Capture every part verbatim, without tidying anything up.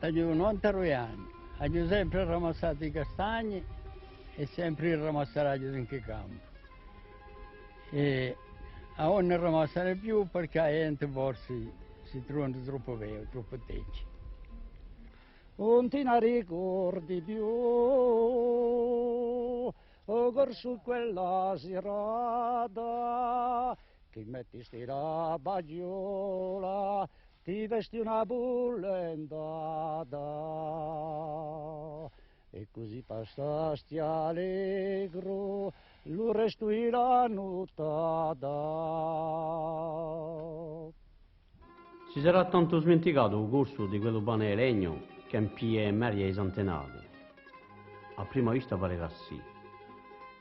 Aghju novantaduie anni, aghju sempre ramassatu i castagni è sempre i ramassaraghju in chì campu. È avà ùn ne ramassanu più perchè a ghjente forse si truvanu troppu ve-, troppu vechji. Ùn ti ne ricordi più, o corsu, quella sirata chì mettisti a paghjola, ti festi una pullentata, è cusì passasti allegru lu restu di la nuttata. Si sarà tantu smenticatu u gustu di quellu pane di legnu chì impie e merie di i so antenati? À prima vista parerà sì.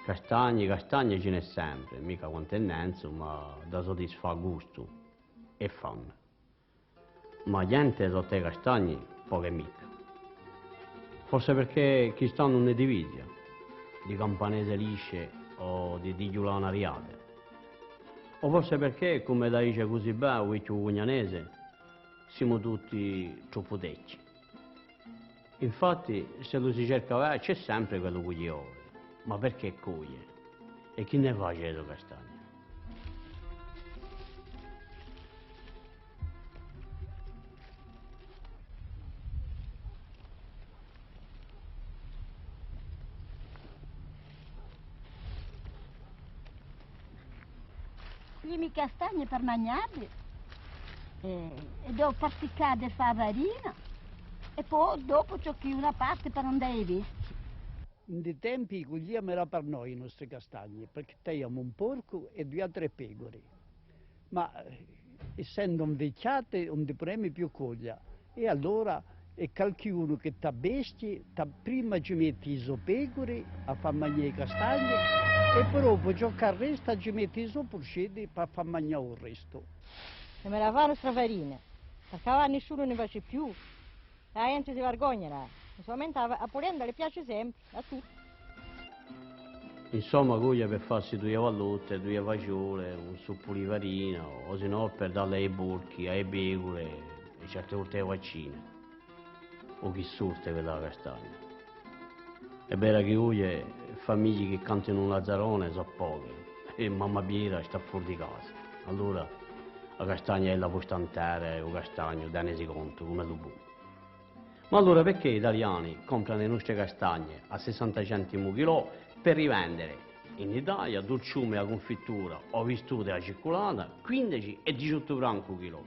Castagni, castagni ci n'hè sempre, micca quant'è innanzu, ma da sudisfà gustu è fame. Ma ghjente sottu à i castagni, pocu è micca. Forse perchè quist'annu ùn hè divizia, di campanese lisce o di, di ghjulane ariate. O forse perchè, cum'ellu dice cusì bè u vechju cugnanese, simu tutti troppu vechji. Infatti, s'ellu si cerca bè, ci hè sempre quellu chì coglie. Ma perchè coglie? È chì ne face di e so castagne? Cugliemu i castagne per magnà, eh, è dopu per siccà è fà a farina, è po dopu ci hè una parte per andà à e bestie. In i tempi cugliemu era per noi i nostri castagni, perchè teniamu un porcu è duie o trè pecure. Ma, eh, essendu invechjate, ùn ne pudemu più coglie. È allora, hè qualchidunu chì t'hà bestie, t'hà, prima ci mette i so pecure à fà magnà i castagni, è po dopu ciò chì resta ci mette i so purceddi per fà magnà u restu. È mi la fà a nostra farina, perchè avà nisciunu ne face più. A ghjente si vergogna, nò? Solamente a, a pulenda li piace sempre, à tutti. Insomma, coglie per fassi duie ballotte, duie fasgiole, un suppu di farina, o sinnò per dalle à i porchi, à e pecure, è certe volte à e vaccine. O chì sorte quella castagna. Hè vera chì oghje famiglie chì cantanu un lazzarone sò poche, è mamma Piera stà fora di casa. Allora a castagna hè la posta in terra è u castagnu, tenesi contu, cum'ellu pò. Ma allora perchè i Taliani compranu e nostre castagne à sessanta centimi u chilò per rivendere in Italia, dulciume à a cunfittura o vistute à a cicculata, quindeci è diciottu franchi u chilò?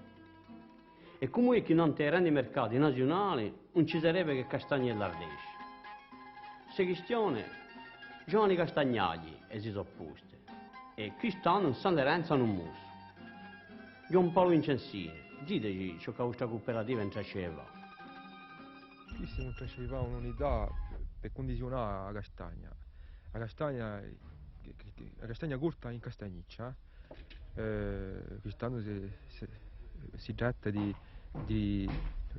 È cumu hè chì nant'à i grandi mercati naziunali ùn ci sarebbe chè castagne di l'Ardèscia? Ste quistione, Ghjuvanni Castagnagli e si sò poste, è quist'annu in San Lorenzu anu mussu. Ghjuvan Paulu Vincensini, diteci ciò chì a vostra cuuperativa hè in traccia di fà. Quì simu in traccia di fà un'unità per cundiziunà a castagna. A castagna, chì, chì, chì, a castagna corta in castagniccia, eh. Eh, quist'annu si, si, si tratta di, di,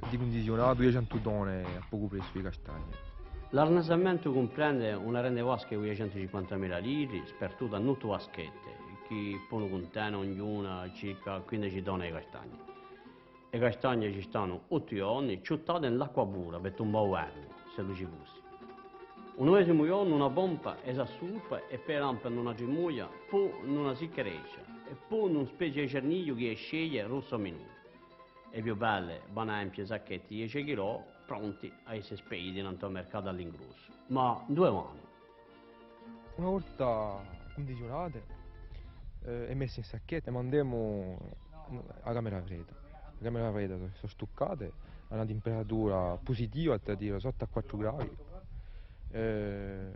di cundiziunà duiecentu tonne à pocu pressu di castagne. L'arnesamentu cumprende una grande vasca di duiecentu cinquantamila litri, spartuta in ottu vaschette, chì ponu cuntene ognuna circa quindeci tonne di castagne. E castagne ci stanu ottu ghjorni, ciuttate in l'acqua pura, per tumbà u vermu, s'ellu ci fussi. U nuvesimu ghjornu una pompa e s'assurpa è pè lampa in una cimuglia, po in una sicchereccia, è po in una spezia di cernigliu chì e sceglie, rossu o minutu. E più belle vanu à empie sacchetti di dece chilò, pronti à esse spediti nant'à u mercatu à l'ingrossu. Ma induve vanu? Una volta cundiziunate, eh, è messe in sacchetti, e mandemu à a camera fredda. A camera fredda sò, sò stuccate à una timperatura pusitiva, vale à dì sottu à quattru gradi. Eh,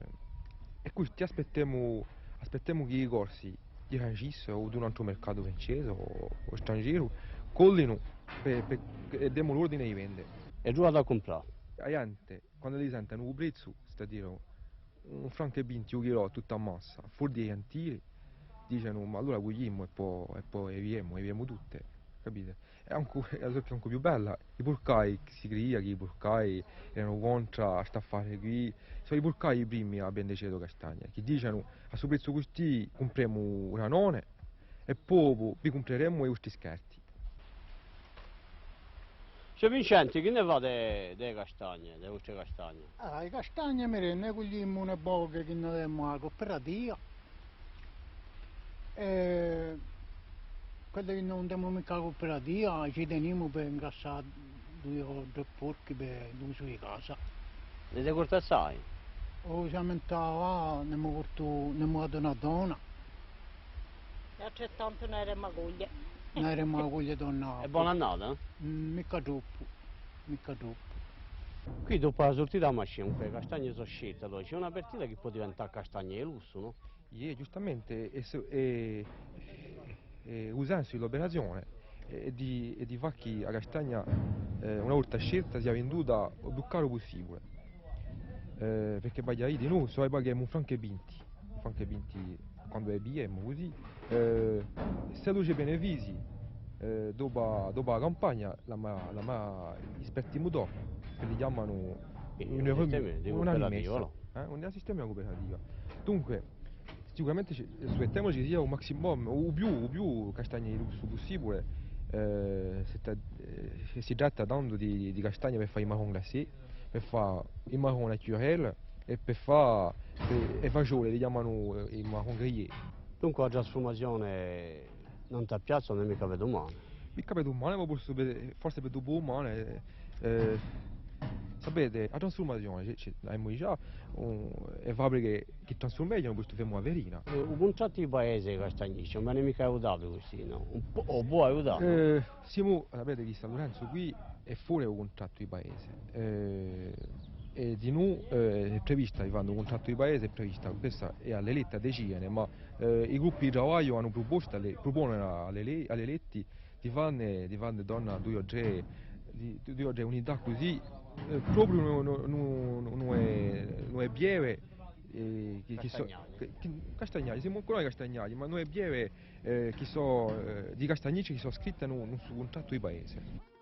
è quì aspittemu, aspittemu chì i Corsi di Rungis o d'un antru mercatu francese o, o strangeru collinu per, per, è demu l'ordine di vende. È duve vanu à cumprà? A ghjente, quandu li sentenu u prezzu, vale à dì un francu è vinti u chilò tuttu à massa, fora di e cantine, dicenu: "Ma allora cugliemu è po, è po e pigliemu, e pigliemu tutte", capite? È ancu, è a cosa ancu più bella, i purcai, si cridia chì i purcai eranu contr'à st'affare quì, sò i purcai i primi à vende cetu castagne, chì dicenu: "À stu prezzu custì cumpremu u granone è po vi cumpreremu i vostri scarti." Signor Vincenti, chì ne fate di, di e castagne, di e vostre castagne? Ah, e castagne, mì, ne cugliemu une poche chì ne demu à a cuuperativa. È quelle chì ùn demu micca à a cuuperativa, ci tenimu per ingrassà dui o trè porchi per l'usu di casa. Ne date assai? O simu in tavola, n'emu portu, n'emu datu una tona. È altrettantu ne averemu à coglie. Ne averemu à coglie tona. Hè bona annata, eh? Mm, micca troppu, micca troppu. Quì, dopu a surtita di a machine, dunque, e castagne sò scelte, allora ci hè una partita chì pò diventà castagne di lussu, nò? Iè, ghjustamente, hè, hè, hè u sensu di l'operazione, hè, hè di, hè di fà chì a castagna, eh, una volta scelta, sia venduta u più caru pussibule. Eh, perchè, vogliu dì, noi, sò, paghemu un francu è vinti, un francu è vinti quandu a pigliemu cusì, eh, s'ellu ci hè benefici, eh, dopu, dopu a campagna, l'emu, l'emu, i spartimu dopu, chì li chjamanu un euro, una rimessa, eh, un sistema di cuuperativa. Dunque, sicuramente ci, suettemu ci sia u maximum, u più, u più castagne di lussu pussibule, eh, si tra-, eh, si tratta tandu di, di castagne per fà i marrons glacés, per fà i marrons naturels è per fà, eh, e fasgiole, li chjamanu, eh, i marrons grillés. Dunque a trasfurmazione nant'à a piazza ùn hè micca per dumane. Micca per dumane, ma forse per, forse per dupudumane, eh, eh, sapete, a trasfurmazione, ci, ci, l'avemu digià, un, e fabriche chì trasfurmeghjanu, questu fermu a farina. Eh, u cuntrattu di paese di Castagniccia, ùn v'hà micca aiutatu cusì, nò? Un pò, o pò aiutà, nò? Eh, simu, sapete chì San Lurenzu quì hè fora di u cuntrattu di paese. Eh, è dinù, eh, hè prevista di fà un cuntrattu di paese, hè prevista, questa hè à l'eletta à decidene, ma, eh, i gruppi di travagliu anu prupostu à l'e-, prupone à l'ele-, à l'eletti di fanne, di fanne torna dui o trè, di, dui o trè unità cusì, eh, propiu in, in, in, in e, in e pieve, eh, chì, chì sò, castagnali. Chì, chì, castagnali, simu ancora castagnali, ma in e pieve, eh, chì sò, eh, di Castagniccia chì sò scritte in, in stu cuntrattu di paese.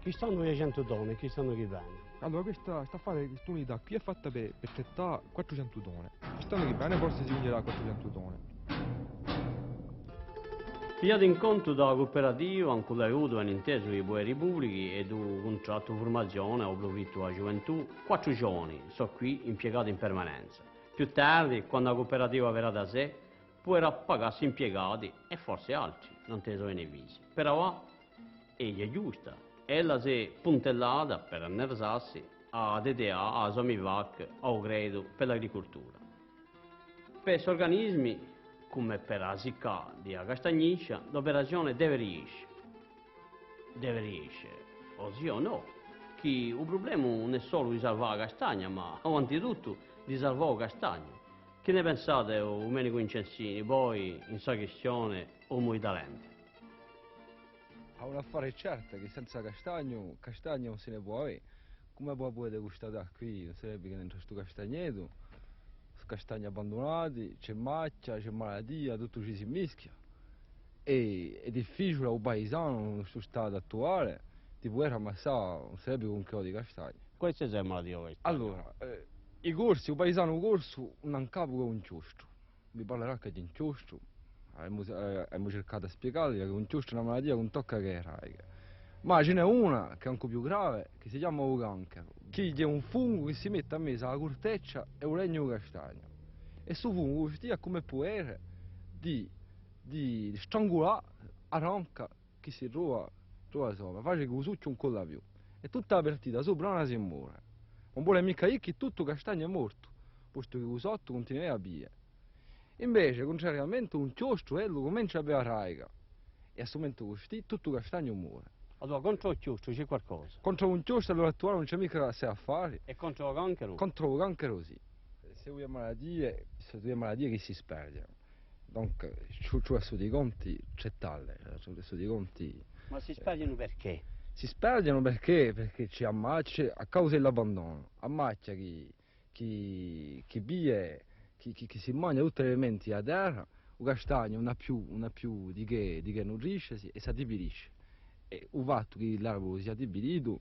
Quist'annu duiecentu tone, quist'annu chì vene? Allora, questa, st'affare, quest'unità quì hè fatta per, per trattà quattrucentu tone. Quist'annu chì vene forse si ghjunghjerà à quattrucentu tone. Pigliatu in contu da a cuuperativa, cù l'aiutu, ben intesu, di i puteri publichi è di u cuntrattu furmazione à u prufittu di a ghjuventù, quattru ghjovani sò quì impiegati in permanenza. Più tardi, quandu a cuuperativa verrà da sè, puderà pagà sti impiegati è forse altri, nant'à i so benefici. Per avà, ella hè ghjusta, ella s'hè puntellata per annersassi à a D D A, à a Somivac, à u Creditu per l'agricultura. Per st'organismi, cum'è per a SICA di a Castagniccia, l'operazione deve riesce. Deve riesce, o sì o nò, chì u prublema ùn hè solu di salvà a castagna, ma, avanti tuttu, di salvà u castagnu. Chì ne pensate, o Dumenicu Vincensini, voi, in sta quistione, omu di talentu? Hè un affare certu chì senza castagnu, castagnu ùn si ne pò avè. Cum'è vo pudete custatà quì, ùn sarebbe chè ind'è stu castagnetu, castagni abbandunati, ci hè machja, ci hè malatia, tuttu ci si mischia. È, hè difficiule à u paisanu, in stu statu attuale, di pudè ammassà, ùn sarebbe chè un chilò di castagni. Quale hè sta malatia questa? Allora, eh, i Corsi, u paisanu corsu, ùn hà in capu chè un chjostru. Vi parlerà ancu di un chjostru. Avemu, eh, avemu circatu à spiegalli chì un chjostru hè una malatia chì ùn tocca chè e radiche. Ma ci n'hè una chì hè ancu più grave, chì si chjama u cancheru, chì hè un fungu chì si mette à mezu à a curteccia è u legnu di u castagnu. È stu fungu custì hà cum'è pudere di, di strangulà a ranca chì si trova, trova sopra, face chì u suchju ùn colla più. È tutta a partita supra si more. Ùn vole micca dì chì tuttu u castagnu hè mortu, postu chì u sottu cuntinua à vive. Invece, cuntrariamente, un chjostru, ellu, cumencia à avè a radica. È à stu mumentu custì, tuttu u castagnu more. Allora, contr'à u chjostru ci hè qualcosa? Contr'à un chjostru, à l'ora attuale, ùn ci hè micca assai affari. È contr'à u cancheru? Contr'à u cancheru, sì. Sò duie malatie, sò duie malatie chì si sparghjenu. Donc, ci, ci hè stu di conti, ci hè tale, ci hè stu di conti. Ma si sparghjenu perchè? Si sparghjenu perchè, perchè ci hè a machja, à causa di l'abbandonu. A machja chì chì, chì piglia, chì, chì, chì si magna tutti l'elementi di a terra, u castagnu ùn hà più, ùn hà più di chè, di chè nutriscesi è s'addivilisce. È u fattu chì l'arburu sia addivilitu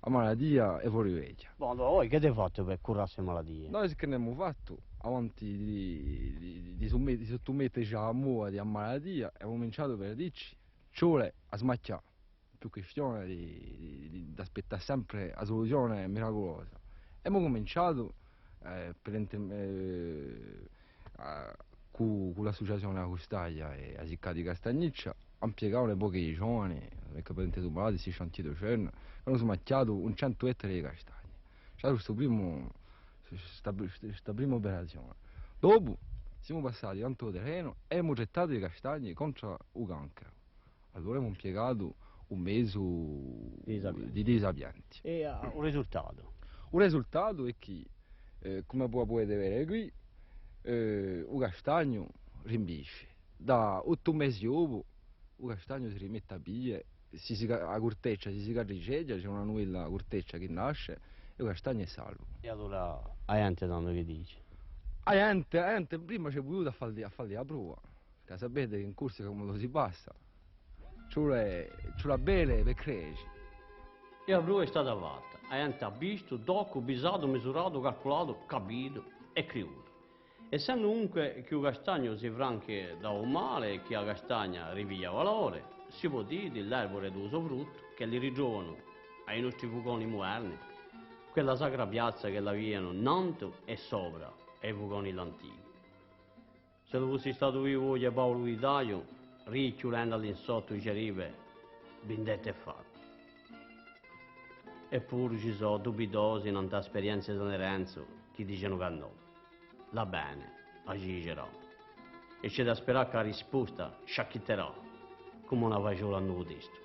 a malatia hè fora di vechja. Bon, allora, voi chì avete fattu per curà ste malatie? Noi chì n'emu fattu, avanti di, di, di, di summet-, di suttumetterci à a moda di a malatia, emu cuminciatu per dicci, ci vole à smachjà, più quistione di, di, di, d'aspettà sempre a suluzione miraculosa. Emu cuminciatu, eh, per inter-, eh, à, cù, cù l'associazione A Custaglia è a Siccà di Castagniccia, anu impiegatu un pocu di giovani, perchè per intesu parlà di sti chantiers d'Auchan, chì anu smachjatu un centu ettari di castagne. Hè statu stu primu, sta, sta, sta prima operazione. Dopu simu passati in u terrenu è emu gettatu i castagni contr'à u cancaru. Allora emu impiegatu un mesu di disapianti. È, eh, u risultatu? U risultatu hè chì, eh, cum'è vo pudete vede quì, eh, u castagnu rimbisce. Da ottu mesi dopu, u castagnu si rimette à vede, si, si ca-, a curteccia si, si cicatriceghja, ci hè una nuvella curteccia chì nasce, è u castagnu hè salvu. È allora a ghjente tandu chì dice? A ghjente, a ghjente prima ci hè vulutu à falli, à falli a prova. Chì sapete chì in Corsica cum'ellu si passa. Ci vole, ci vole à vede per crede. È a prova hè stata fatta. A ghjente hà vistu, toccu, pisatu, misuratu, calculatu, capitu è cridutu. Essendu dunque chì u castagnu si franca da u male è chì a castagna ripiglia valore, si pò dì di l'arbure è di u so fruttu ch'elli ritrovanu à i nostri fuconi muderni quella sacra piazza ch'elli avianu nantu è sopra à i fuconi di l'anticu. S'ellu fussi statu vivu oghje Paulu di Tagliu, richju, rendu à l'insottu, dicerebbe: vindetta hè fatta. Eppuru ci sò dubitosi nant'à a sperienza di San Lorenzu chì dicenu chì nò. L'avvene a ci dicerà. È ci hè da sperà chì a risposta ci acchitterà, cum'è una fasgiola in u testu.